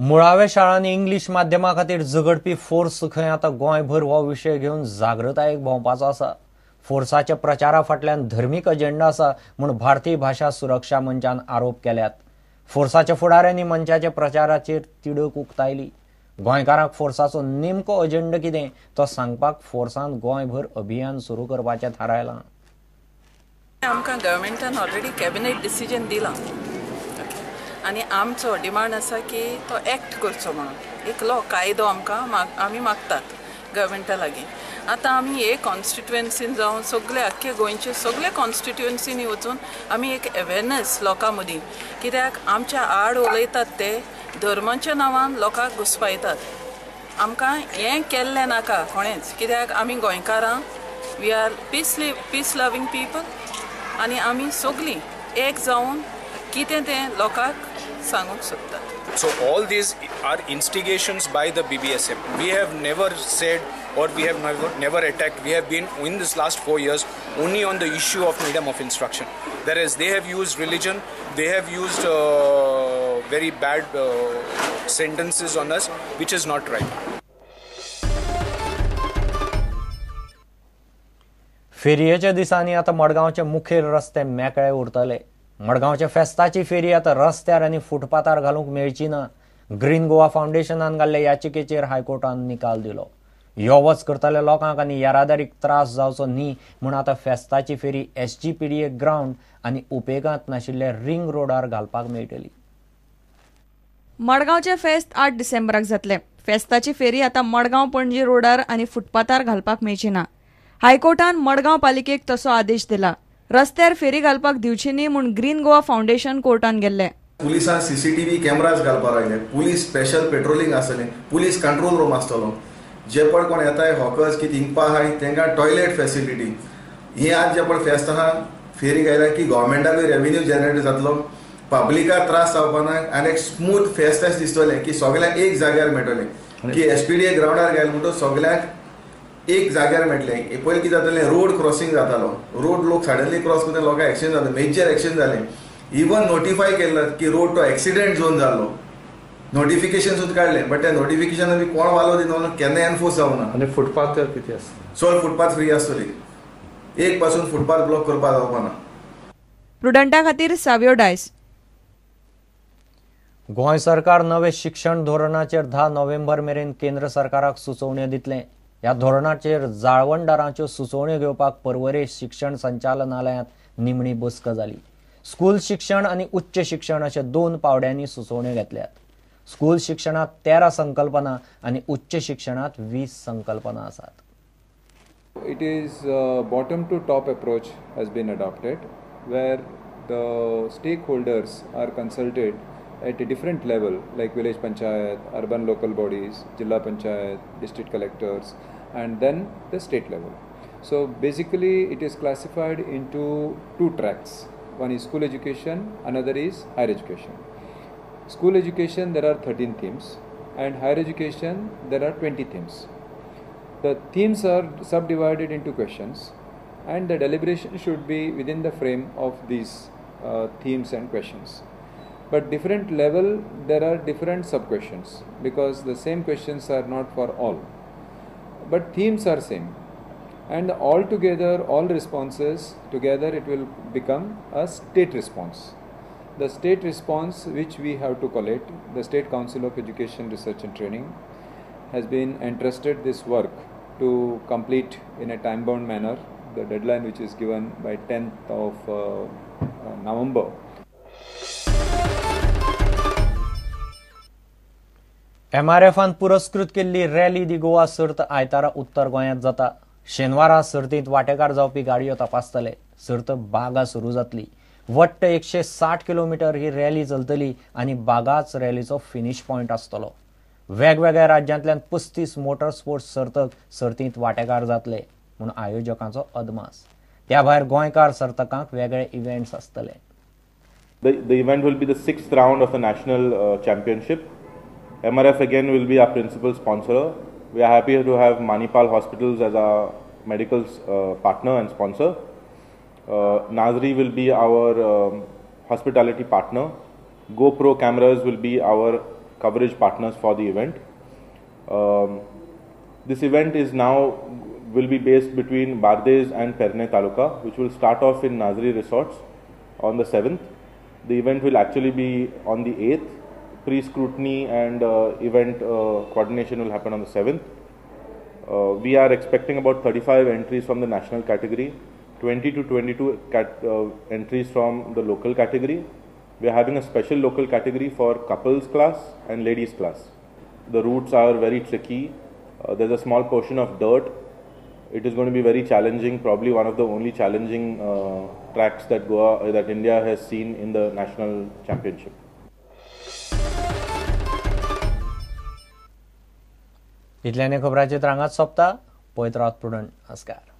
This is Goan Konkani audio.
मुळाव्या शाळांनी इंग्लीश माध्यमा खातीर झगडपी फोर्स खंय आतां गोंयभर हो विशय घेवन जागृतायेक भोंवपाचो आसा. फोर्साच्या प्रचारा फाटल्यान धर्मीक अजेंडा आसा म्हूण भारतीय भाशा सुरक्षा मंचान आरोप केल्यात. फोर्साच्या फुडाऱ्यांनी मंचाच्या प्रचाराचेर तिडक उक्तायली. गोंयकारांक फोर्साचो नेमको अजेंडा कितें तो सांगपाक फोर्सान गोंयभर अभियान सुरू करपाचें थारायलां. आमकां गव्हर्मेंटान ऑलरेडी कॅबिनेट डिसिजन दिलां आनी आमचो डिमांड आसा की तो एक्ट करचो म्हणून एक लॉ कायदो आमकां आमी मागतात गव्हर्मेंटा लागीं. आतां आमी हे कॉन्स्टिट्युएन्सीन जावं सगळे आख्खे गोंयचे सगळे कॉन्स्टिट्युएन्सीनी वचून आमी एक अवेरनस लोकां मदीं, कित्याक आमच्या आड उलयतात ते धर्माच्या नांवान लोकांक घुसपायतात. आमकां हें केल्लें नाका कोणेंच, कित्याक आमी गोंयकारां we are peace loving people आनी आमी सगळीं एक जावन कितें तें लोकांक सांगूंक सोदतात. So all these are instigations by the BBSM. We have never said or we have never attacked. We have been in this last 4 years only on the issue of medium of instruction. Whereas they have used religion, they have used very bad sentences on us, which is not right. फेरयेच्या दिसांनी आतां मडगांवचे मुखेल रस्ते मेकळे उरतले. मडगांवच्या फेस्ताची फेरी आतां रस्त्यार आनी फुटपाथार घालूंक मेळची ना. ग्रीन गोवा फावंडेशनान घाल्ले याचिकेचेर हायकोर्टान निकाल दिलो. यो वच करतल्या लोकांक आनी येरादारीक त्रास जावचो न्ही म्हूण आतां फेस्ताची फेरी SGPDA ground आनी उपेगांत नाशिल्ल्या रिंग रोडार घालपाक मेळटली. मडगांवचें फेस्त 8 डिसेंबराक जातलें. फेस्ताची फेरी आतां मडगांव पणजी रोडार आनी फुटपाथार घालपाक मेळची ना. हायकोर्टान मडगांव पालिकेक तसो आदेश दिला. रस्त्यार फेरी घालपाक दिवची न्ही म्हूण ग्रीन गोवा फावंडेशन कोर्टान गेल्ले. पुलिसांक CCTV cameras घालपाक लागले, पुलीस स्पेशल पेट्रोलिंग आसतलें, पुलीस कंट्रोल रूम आसतलो. जे पळ कोण येताय हॉकर्स की थिंगपा आहाय तांकां टॉयलेट फेसिलिटी. हे आज जे पळ फेस्त आहा फेरी घायल्या की गव्हर्मेंटाकूय रेवेन्यू जनरेट जातलो, पब्लिकाक त्रास जावपा ना आनी एक स्मूथ फेस्त अशें दिसतलें की सगळ्यांक एक जाग्यार मेळटलें. की SPDA ग्रावंडार घायलें म्हणटकच सगळ्यांक एक जाग्यार मेळटलें. पयलीं कितें जातालें, रोड क्रॉसिंग जातालो, रोड लोक सडनली क्रॉस करता, लोकांक एक्सिडेंट जाता, मेजर एक्सिडेंट जालें. इवन नोटिफाय केल्लो की रोड तो एक्सिडेंट झोन जाल्लो, नोटिफिकेशन सुद्दां काडलें, बट त्या नोटिफिकेशन बी कोण वालो दिना, केन्ना एनफोर्स जावना. आनी फुटपाथ कितें आसता, चड फुटपाथ फ्री आसतली, एक पासून फुटपाथ ब्लॉक करपाक जावपा ना. प्रुडंटा खातीर सावियो डायस. गोंय सरकार नवे शिक्षण धोरणाचेर 10 नोव्हेंबर मेरेन केंद्र सरकाराक सुचोवण्यो दितलें. ह्या धोरणाचेर जाळवणदारांच्यो सुचोवण्यो घेवपाक पर्वरे शिक्षण संचालनालयांत निमणी बसका जाली. स्कूल शिक्षण आनी उच्च शिक्षण अशे 2 पावड्यांनी सुचोवण्यो घेतल्यात. स्कूल शिक्षणांत 13 संकल्पना आनी उच्च शिक्षणांत 20 संकल्पना आसात. It is bottom to top approach has been adopted where the stakeholders are consulted at a different level like village panchayat, urban local bodies, Jilla Panchayat, district collectors and then the state level. So basically it is classified into 2 tracks. One is school education, another is higher education. School education there are 13 themes and higher education there are 20 themes. The themes are subdivided into questions and the deliberation should be within the frame of these themes and questions. But different level there are different sub-questions because the same questions are not for all. But themes are same and all together, all responses together it will become a state response. The state response which we have to collect, the State Council of Education Research and Training has been entrusted this work to complete in a time-bound manner, the deadline which is given by 10th of November. MRFान पुरस्कृत केल्ली रॅली दी गोवा सर्त आयतारा उत्तर गोंयांत जाता. शेनवारा सर्तींत वांटेकार जावपी गाडयो तपासतले. सर्त बागा सुरू जातली. वट्ट 160 किलोमिटर ही रॅली चलतली आनी बागाच रॅलीचो फिनिश पॉयंट आसतलो. वेगवेगळ्या राज्यांतल्यान 35 मोटर स्पोर्ट्स सर्तक सर्तींत वांटेकार जातले म्हूण आयोजकांचो अदमास. त्या भायर गोंयकार सर्तकांक वेगळे इव्हेंट्स आसतले. The event will be the 6th round of the national championship. MRF again will be our principal sponsor. We are happy to have Manipal Hospitals as our medical partner and sponsor. Nazri will be our hospitality partner. GoPro cameras will be our coverage partners for the event. This event is now will be based between Bardez and Pernem Taluka, which will start off in Nazri Resorts on the 7th. The event will actually be on the 8th. Pre-scrutiny and event coordination will happen on the 7th. We are expecting about 35 entries from the national category, 20 to 22 entries from the local category. We are having a special local category for couples class and ladies class. The routes are very tricky. There's a small portion of dirt. It is going to be very challenging, probably one of the only challenging tracks that Goa, that India has seen in the national championship. इतल्याने खबरांचे रांगात सोंपता. पळयत रावत प्रुडंट. नमस्कार.